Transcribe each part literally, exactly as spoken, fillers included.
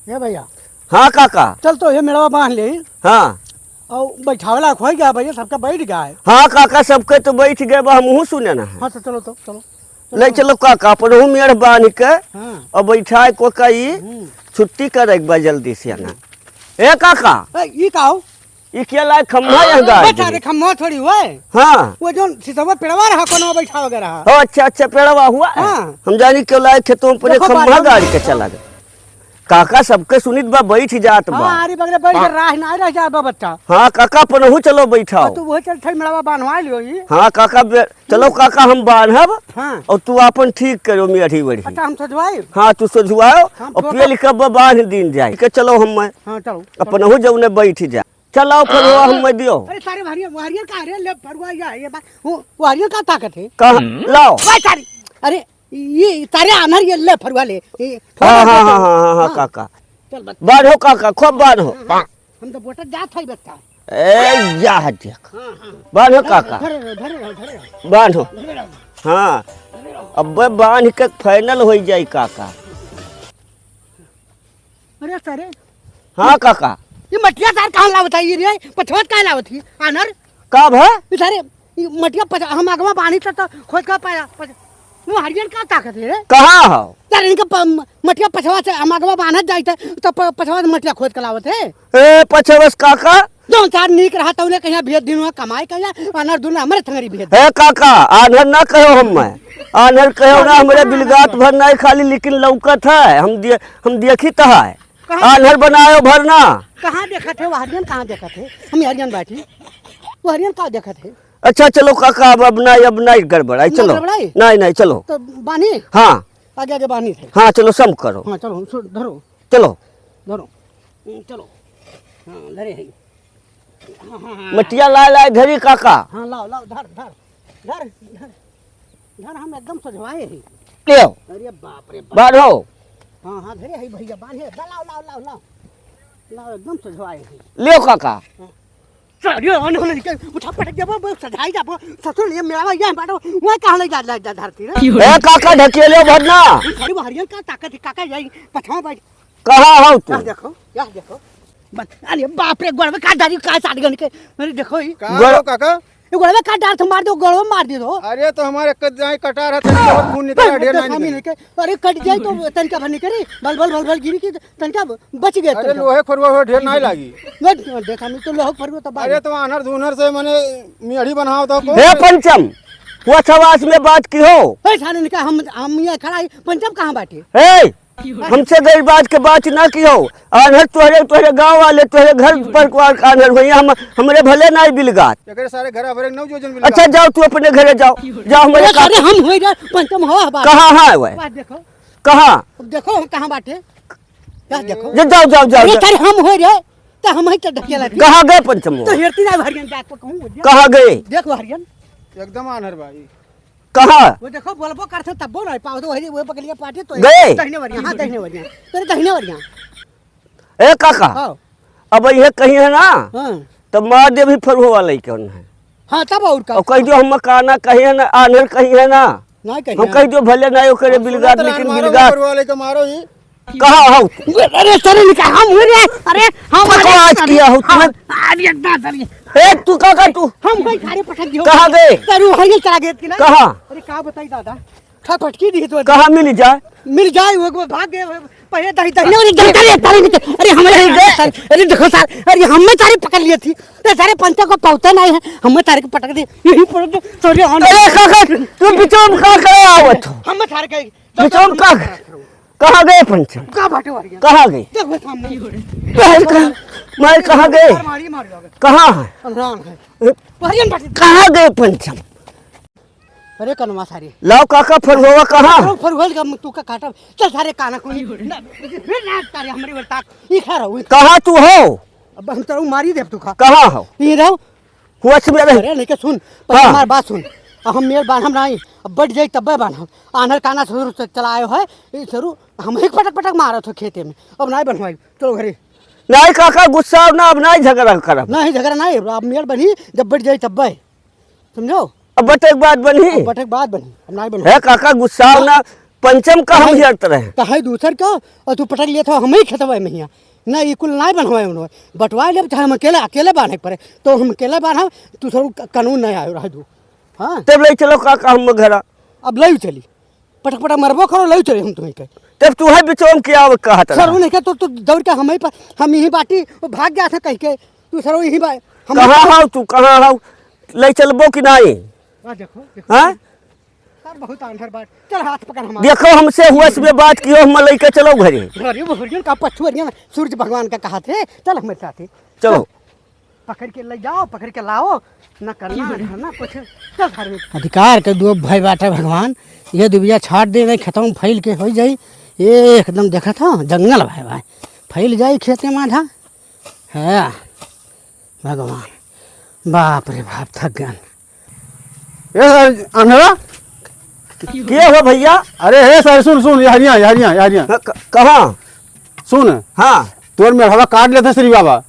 ए भइया। हाँ काका। चल तो ये मेड़वा बांध ले। हाँ। अउ बैठावे लायक होइ गया भइया, सबका बैठ गया है। हाँ काका, सबके तो बैठ गए बा, हमहू सुने ना है। हाँ तो चलो तो, चलो। ले चलो काका, अपनहू मेड़ बांध के हाँ। अउ बैठाए को कई हम्म। छुट्टी करे के बा जल्दी से ना। ए काका। ए, ई का हो? ई के लाए खम्भा यहाँ गाड़ बता दिए। रे, खम्भा थोड़ी हुआ है। हाँ। वो जो सिसवा पेड़वा रहा, कोनो बैठा वगैरह। ओ, अच्छा, अच्छा, पेड़वा हुआ है। हाँ। हम जानी के लाए खेतों पर देखो खम्भा बाजू गाड़ में। के चला गया। काका सबके सुनित बा, बैठ जात बा। हाँ, अरे बगले बैठ के राह ना रह जाए बा बच्चा। हाँ, काका, अपनहू चलो बैठाओ। हाँ, तू वही चल, थई मेड़वा बांधवा लियो ई। हाँ, काका, बे-, चलो काका, हम बांधब हाँ। अउ तू आपन ठीक करो मेढ़ी वेढ़ी। अच्छा, हम सजवाई? हाँ, तू सजवाओ हम अउ टोका पेल के ब-, बांध दीन जाए। के चलो हम मैं हाँ, चलो। अपनहू जौने बैठ जा। चलाओ फिर वो हम मैं दियो। अरे सारे भारी, वो हरियर का रे, ले फरुआ या, ये बात, वो, वो हरियर का ताकत है? कहाँ? लाओ। भाई सारी, अरे, ये तारे आनर ये ले फरुआ ले, ये हाँ, हाँ, हाँ, हाँ, हाँ, हाँ, हाँ। काका। चल बस। बांधो काका, खूब बांधो। हाँ, हाँ। हम तो बोटत जात है बच्चा। ए, या है देख। हाँ, हाँ। बांधो काका। धरे रहो, धरे रहो, धरे रहो। बांधो। धरे रहो। हाँ। धरे रहो। अब्बे बांध के final होइ जाई काका। अरे सारे। हाँ काका। ये मटिया सार कहाँ लावत है ये रे? पछवात कहाँ लावत है? आनर? का भा? ये सारे, ये मटिया पछ-, हम अगवा बांधी त, त खोज का पाया। पछ-, वो हरियन का ताकत है रे? कहाँ हो? यार इनका प-, म-, मटिया पछवा से हम अगवा बांधत जाइत है, त प-, पछवा से मटिया खोज के लावत है। ए, पछवस काका? जौन सार नीक रहा तौने कहिया भेज दिन हुआ कमाई कहिया, आनर दुन हमरे थंगरी भेज। ए काका, आन्हर ना कहो हम मैं। आन्हर कहो ना, हमरे बिलगात भर नहीं खाली, लेकिन लौकत है। हम दे-, हम देखी त है। कहाँ? आन्हर बनायो भर ना। कहाँ देखत है वो हरियन, कहाँ देखत है? हम हरियन बैठी। वो हरियन का देखत है? अच्छा चलो काका, अब, अब नहीं, अब नहीं गड़बड़ाई, ना चलो। गड़बड़ाई? नहीं, नहीं, चलो। तो बानी? हाँ। आगे, आगे बानी थे। हाँ, चलो सम करो। हाँ, चलो, सो-, धरो। चलो। धरो। हम्म, चलो। हाँ, धरे है। हाँ, हाँ, हाँ। मटिया लाए, लाए धरी काका। हाँ, लाओ, लाओ, धर, धर। धर, धर। धर, हम एकदम सजवाए ही। लियो। अरे बाप रे बाप। बांधो। हाँ, हाँ, धरे है भइया, बांधे। दा, लाओ, लाओ, लाओ, लाओ। लाओ, एकदम सजवाए ही। लियो काका। हाँ। अरे, अनहन के उठा पटक देबो, वो सजाई जाबो। ससुर ये मेरा भइया बाटो, वो कहाँ ले जा, ले जा धरती रे? ए काका, ढकेले भर ना। अरे, वो हरियन का ताकत है, काका, यही पछवा बैठ। कहाँ हो तू? यह देखो, यह देखो। बस, अरे बाप रे, गोड़वे काट डारी, का साठ गन के। अरे देखो ही। का गोड़- हो काका? ये गोड़वे काट डार, तो मार दो, गोड़वे मार दे दो। अरे तो हमारे कद जाए कटार है, तनी बहुत खून निकला, बस, ढेर ना बस, हम ही निकले। नहीं के-, अरे कट जाए तो तनका भर निकली, भल, भल, भल, भल गिरी की तनका बच गया अरे तनका। लोहे फरुआ हो, ढेर नहीं लागी। बस, देखा नहीं तो लोहे फरुआ तो बाहर। अरे तो आन्हर धुन्हर से मने मेढ़ी बनाओ तो को? हे पंचम, वो सवास में बात की हो? ए, सारे निका हम, हम ये खड़ा ही, पंचम कहाँ बाटे? ए, हमसे गई बात के बात ना किहो। आन्हर तोहरे, तोहरे गाँव वाले, तोहरे घर पर को आन्हर होइया, हम, हमरे भले नाई बिलगात। एकरे सारे घर भरे नौ जोजन बिलगात। अच्छा, जाओ तू अपने घरे जाओ, जाओ हमरे अरे, का अरे, हम होई रे, पंचम हो, बात। कहाँ है वह? बात देखो। कहाँ? अब देखो, हम कहाँ बाटे? क्या देखो? जा-, जाओ, जाओ, जाओ, अरे, जाओ। सारे हम होई रे, तो हम ही तो ढकेला थी। कहाँ गए पंचम? तो हेरती ना हरियन जात को कहूँ, देख। कहाँ गए? देखो हरियन। एकदम आन्हर भाई। कहाँ? वो देखो, बोलबो करथे तब्बो नहीं पावत, वही वो बगलिया पाटे तो गए? दहिने वरिया, हाँ, दहिने वरिया। तेरे दहिने वरिया। ए काका, हाँ। अब ये कहीं है ना, हाँ। तब मार दे भी फरुआ वाला ही कौन है? हाँ, तब और का? और कह दियो हम काना कहीं है ना, आन्हर कहीं है ना। नहीं कहीं हम है। कह दियो भले नहीं ओकरे हम बिलगात, सुनत रहन, लेकिन मारो बिलगात। फरुआ वाले के मारो ही। कहाँ हो तू? अरे, सर, निकाल, हम हूँ रे। अरे, हम बकवास अरे, किया हो तू? हाँ, अरे, एकदम सर, ये ए, तू का कर तू? हम कोई खारे पटक दियो। कहाँ गए? सर, वो हरियल चला गए कि ना? कहाँ? अरे, का बताई दादा? खा पटकी दी तो। कहाँ मिल जाए? मिल जाए, वो, वो भाग गए, वो पहले दही, दही, अरे, अरे, अरे, अरे, हमें अरे, अरे, अरे, देखो सर, अरे, हमें सारे पकड़ लिए थी। अरे, सारे पंचा को पहुँचा नहीं है, हमें सारे को पटक दे। यही पटक दे, सर, ये अरे, काका, तू बिचौम का करे आवत हो? हमें सारे कहे, बिचौम का? कहाँ गए पंचम? का बाटे वाली? कहाँ गए? देख बे सामने। पहल कहाँ? मैं कहाँ गए? मारी, मारी, मारी। कहाँ है? राम है। ए? मारी, मारी। कहाँ गए पंचम? अरे कनवा सारे। लाओ काका फरुआ कहाँ? फरुआ, फरुआ का तू का काटब। चल सारे काना कोनी। ना, फिर ना तारे हमरे वर्ता। ई खा रहा हूँ। कहाँ तू हो? अब हम तो मारी देब तू खा। कहाँ हो? ये रहो। होश में रह। अरे, लेके सुन, पहले हाँ। हमार बात सुन। अब हम मेल बान्हब नाई, अब बैठ जाई तब्बे बान्हब। आन्हर काना ससुर से चला आयो है, ई ससुर हम ही पटक पटक मारत हो खेते में। अब नाई बनवाई, चलो घरे। नाई काका, गुस्सा ना, अब नाई झगड़ा करब। नहीं, झगड़ा नहीं, अब मेल बनी, जब बैठ जाई तब्बे। समझो? अब बटे के बाद बनी। अब बटे के बाद बनी, अब नाई बनवाई। हे काका, गुस्सा ना, पंचम का हम कहे, हेरत रहे। कहे दूसर का, और तू पटक लिया था हमही खेतवा में हिया। ना, ई कुल नाहीं बनवाए उन्होंने। बंटवाए लेब, चाहे हम अकेले, अकेले बांधे के पड़े। तो हम अकेले बांधब, तू सब क-, कानून नाहीं आयो, रह दू। हाँ। तब लइ चलो का, का हम घरा? अब लइ चली। पटक पटक मरबो करो, लइ चली हम तुम्हें के। तब तू है बिचवा में क्या कहत रहा? सर, उन्हें के तो, तो दौड़ के हमही पर, हम यहीं बाटी, वो भाग गया था कह के। तू सर, यहीं बा-, हम कहाँ हौ तू, कहाँ हौ? लइ चलबो कि नाहीं? आ, देखो, देखो। हाँ? सर, बहुत आंधर बात। चल, हाथ पकड़ हमार। देखो, हमसे हुआ से बात कियो, हम लइके चलो घरे। अरे, वो हरियन का पछुअरियन सूरज भगवान का कहा थे, चल हमरे साथे। चलो। चल, पकड़ के ले जाओ, पकड़ के लाओ, न करना, न धरना कुछ। चल, घर में। अधिकार के दो भाई बाटे भगवान, ये दुबिया छाट दे, नहीं खेतवा में फैल के होइ जाई। ये एकदम देखत हो, जंगल भाई भाई, फैल जाई खेते में आधा। है भगवान, बाप रे बाप, थक गन। ए सर, अंधरा? के हो भइया? अरे हे सर, सुन, सुन, ये हरिया, ये हरिया, ये हरिया। क-, क-, कहाँ? सुन। हाँ। तोर मेढ़वा काट लेते श्री बाबा।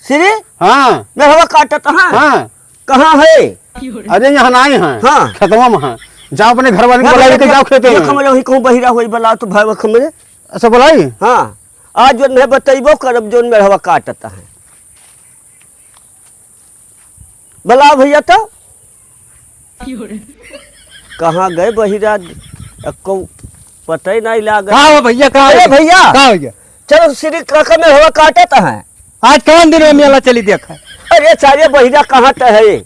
श्री? हाँ। मेढ़वा काटत, हाँ? हाँ। कहाँ है? अरे यहाँ नाहीं है। हाँ। खेतवा में है। जाओ अपने घर वाले को बुला लेके जाओ खेते में। देख, हमरे वहीं कहूँ बहिरा होई, बुला तो भाई हमरे। अच्छा, बुलाई? हाँ। आज जो मैं बतइबो करब, जोन मेढ़वा काटत है। बुलाओ भइया तो। कहाँ गए बहिरा? एको पता ही नाहीं लागत। का हो भइया, का हो अरे गया? भइया। का हो गया? चलो, श्री काका मेढ़वा काटत है। आज कौन दिन में मेला चली देखा? अरे सारे बहिरा कहाँ त है?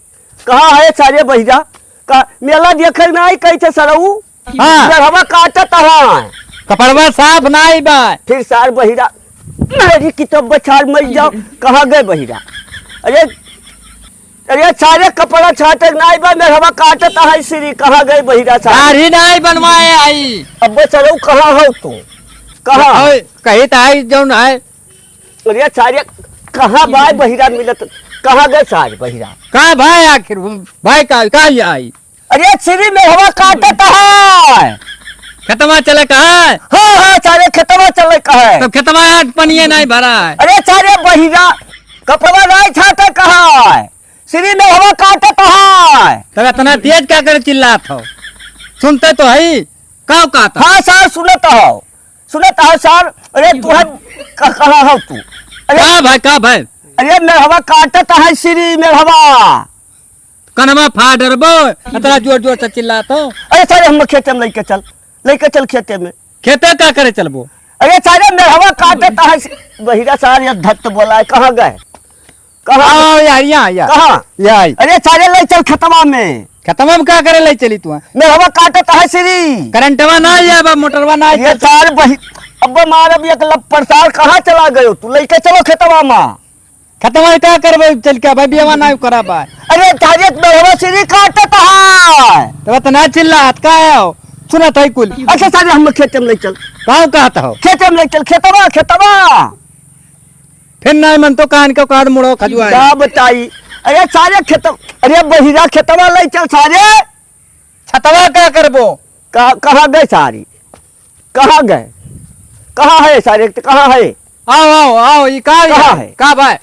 कहाँ है सारे बहिरा? का मेला देखे नाहीं कही थे सरऊ? हाँ। मेढ़वा काटत है। कपड़वा साफ नाहीं बा। फिर सार बहिरा, मेरी किताब बचार मर जाओ। कहाँ गए बहिरा? अरे, अरे, सारे कपड़ा छाटे नाहीं बा, मेढ़वा काटत है श्री, कहाँ गए बहिरा सारे? दाढ़ी नाहीं बनवाए आई। अब सरऊ कहाँ हो तू? कहाँ? ओए, कही त आई जौन है। अरे, सारे कहाँ बा बहिरा मिलत? कहाँ गए सारे बहिरा? का भाई आखिर वो भाई का, का ये आई? अरे, श्री मेढ़वा काटत है। खेतवा चले का है? हाँ, हाँ, सारे खेतवा चले का है। तो खेतवा आज पनिये नाहीं भरा है। अरे, सारे बहिरा कपड़ा नाहीं छाटे का है। श्री मेढ़वा काटत है। तब इतना तेज का करे चिल्लात हो? सुनते तो है, का कहत हो? हाँ सर, सुनत हो, सुनत हो सर। अरे, तू है, क-, कहाँ हो तू? अरे, का भाई, का भाई? अरे, मेढ़वा काटत है श्री मेढ़वा। कनमा फाड़ डरबो, इतना जोर जोर से चिल्लात हो। अरे सारे, हम खेते में लइके चल, लइके चल खेते में। खेते का करे चलबो? अरे सारे, मेढ़वा काटत है, बहिरा सारे, ये धत्त बोला है, कहाँ गए? कहाँ? आओ यार, यहाँ, यहाँ। कहाँ? यहाँ आई। अरे सारे, लइ चल खेतवा में। खेतवा में का करे लइ चली तू? मेढ़वा काटत है श्री। करंटवा नाहीं है बा, मोटरवा नाहीं ये चलत। सार बहि-, अब मारब एक लप्पर सार, कहाँ चला गयो तू? लइके चलो खेतवा में। खेतवा में का करबे चल के भाई, बियावा ना करा बा। अरे डायरेक्ट मेहरवा सिरी काटत है। तब इतना चिल्लात का है हो? सुनत है कुल। अच्छा सारे हम खेते में ले चल। का कहत हो? खेते में ले चल, खेतवा, खेतवा। फिर नहीं मन तो कान के काट मुड़ो खजुआ। का बताई? अरे सारे खेत, अरे बहिरा खेतवा ले चल सारे। छतवा का करबो? का, कहाँ गए सारी? कहाँ गए? कहाँ है सारे? कहाँ है? आओ, आओ, आओ, ई का कहाँ है? है? का भाई?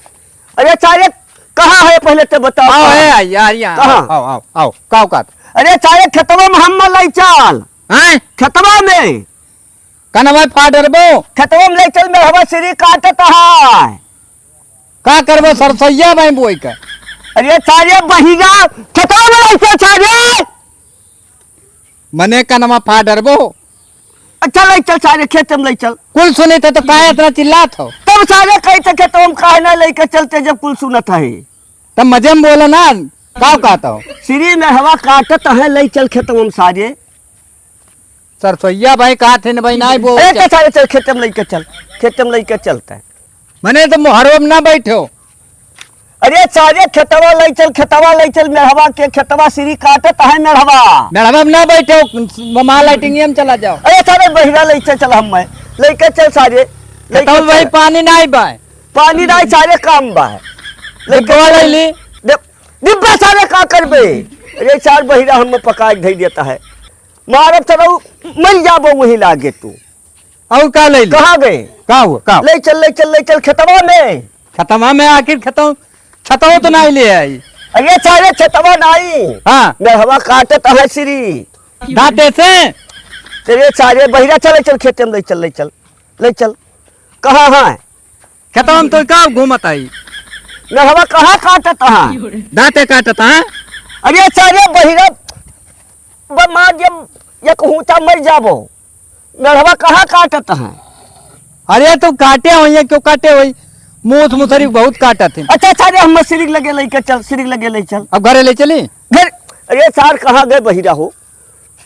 अरे सारे, कहाँ है पहले तो बताओ, आओ, कहाँ? है, आई, आ रही है, कहाँ? आओ, आओ, आओ, आओ, का औकात? अरे सारे, खेतवा में हम ले चल। हैं? खेतवा में। कनवा फाड़ डरबो? खेतवा में ले चल, मेहरवा सिरी काटत है। का करबो सरसैया भाई बोई का? अरे सारे बहिरा, खेतवा में ले चल सारे। मने कनवा फाड़ डरबो? अच्छा, ले चल सारे, खेते में ले चल। कुल सुने थे तो काहे इतना चिल्लात हो? तब सारे कही थे खेतवा में काहे ना लेके चलते जब कुल सुनत है। तब मजे में बोलो ना, का कहत हो? सिरी मेहरवा काटत है, ले चल खेतवा में सारे। सरसोईया भाई कहत है न भाई, नाहीं बोल ए, के। तो सारे चल, खेते में लेके चल, खेते में लेके चलता है। मने तो मोहरवा में ना बैठो। अरे सारे खेतवा ले चल, खेतवा ले चल, मेहरवा के खेतवा सिरी काटत है मेहरवा। मेहरवा में ना बैठो, माँ लाइटिंग में चला जाओ। अरे सारे बहिरा ले चल, चल हम मैं लेके चल सारे, लेके खेतवा में भाई चल। पानी नाहीं बा। पानी नाहीं सारे काम बा। लेके डिब्बा ले चल। ली। डिब-, डिब्बा सारे का करबे? अरे सार बहिरा हम पका के धई देता है। मारब सरऊ, मर जाबो वहीं लागे तू। और का ले ले? कहाँ गए? का हुआ? का? ले चल, ले चल, ले चल खेतवा में। खेतवा में आखिर खेतवा, छतवा तो नाहीं ले आई। अरे सारे खेतवा नाहीं। हाँ। मेहरवा काटत है सिरी। दांते से? अरे सारे बहिरा, चल, चल, खेते में ले चल, ले चल, ले चल। कहाँ है? खेतवा में तो का घूमत आई? मेहवा कहाँ काटत है? दाँते काटत है? अरे सारे बहिरा, ब-, मार जब एक हूँचा मर जाबो। मेहवा कहाँ काटत है? अरे तो काटे होइए, क्यों काटे होई? मूस मुसरी बहुत काटत है। अच्छा, अच्छा, अरे हम सिरिक लगे लेके चल, सिरिक लगे ले चल। अब घरे ले चली? घर, अरे सार कहाँ गए बहिरा हो?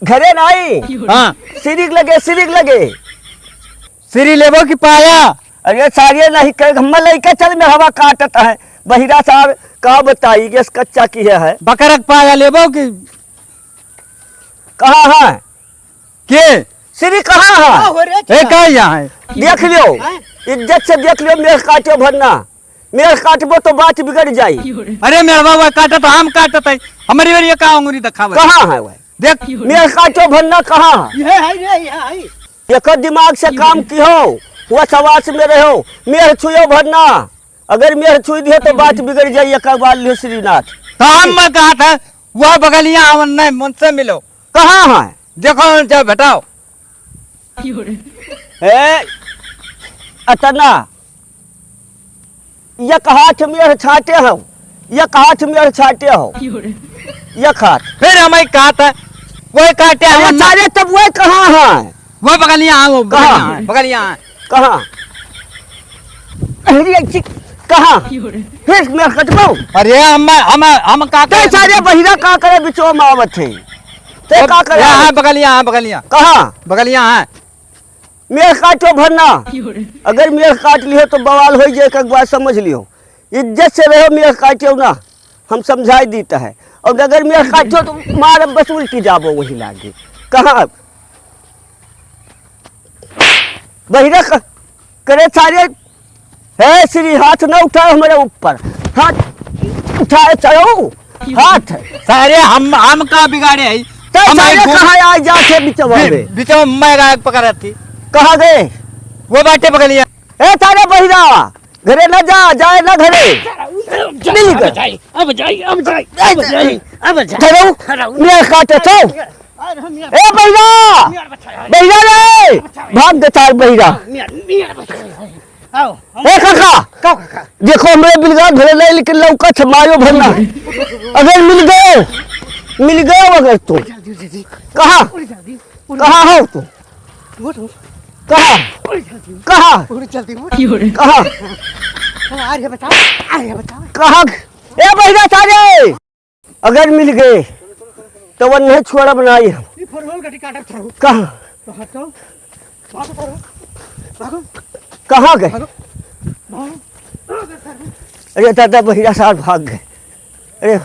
घरे नाई। हाँ। सिरिक लगे, सिरिक लगे। सिरी लेबो कि पाया? अरे सारे नहीं कहे, हम लेके चल, मेहवा काटत है। बहिरा सार का बताई, गैस कच्चा की है, है। बकरक पाया लेबो कि? कहाँ है? के? सिरी कहाँ है? का हो रे ए, चचा? का यहाँ है? देख लियो, हैं? इज्जत से देख लियो, मेह काटो भरना। मेह काटबो तो बात बिगड़ जाई। अरे मेहवा, वह काटत, हम काटत है। हमारी ओर ये का अंगुरी दिखावे? कहाँ है वह? देख। मेह काटो भरना कहाँ है? ये है रे, ये है। एकर दिमाग से काम किहो, वह सवास में रहो। मेह छुयो भरना, अगर मेह छुई दियो तो बात बिगड़ जाई। एक बार लियो श्रीनाथ। तो हम मैं कहा था, वह बगलिया आवन नहीं, मन से मिलो। कहाँ है? देखो, जब भेटाओ। ए, अतना, एक हाथ मेह छाटे हो, एक हाथ मेह छाटे हो, एक हाथ। फिर हमें कहा था, वही काटे अरे हम ना। सारे, तब वह कहाँ है? वो बगलिया है, वो कहाँ? बगलिया है, बगलिया है। कहाँ? अरे, ऐसी कहाँ? फिर मेह कटबो। अरे, हम, हम, हम का ते करें? सारे बहिरा का करे बिचवा में आवत है? ते वो का करे? यहाँ है, बगलिया है, बगलिया। कहाँ? बगलिया है। मेह काटो भरना। अगर मेह काट लियो तो बवाल हो जाए, एक बात समझ लियो। इज्जत से रहो, मेह काटो ना, हम समझाई दीता है। और अगर मेह काटो तो मार बस उल्टी जाबो वही लागे। कहाँ बहिरा क-, करे सारे, हे श्री, हाथ न उठाओ हमारे ऊपर, हाथ उठाए चलो, हाथ। सारे हम, हम का बिगाड़े है? ते हम सारे एक कहाँ आ जाते बिचवा बि-, में? बिचवा में मैं गायक पकड़ती। कहाँ गए? वो बाटे बगलिया। ए सारे बहिरा, घरे ना जा, जाए ना घरे। मिल गए। अब जाई, अब जाई, अब जाई, अब जाई, अब जाई। घरे मेरा काटे तो। ए बहिरा, बहिरा रे, भाग दे तार बहिरा। आओ, आओ। ए काका, का काका? देखो हमरे बिलगा घरे नहीं, लेकिन लौका छमायो भरना। अगर मिल गए, मिल गए अगर तू। जल्दी, जल्दी। कहाँ? उड़ जल्दी, उड़। कहाँ हो तू? उड़, उड़। कहाँ? उड़ जल्दी। कहाँ? उड़ जल्दी, उड़। कहाँ? आ रे बताओ, आ रे बताओ। कहाँ? ए बहिरा सारे! अगर मिल गए, तो वो नहीं छोड़ब नाई हम। ई फरवल गटी काटत रहो। कहाँ? तो हटो। भागो, भागो। भागो। कहाँ गए? भागो। भागो। अरे दादा, बहिरा सार भाग गए। अरे।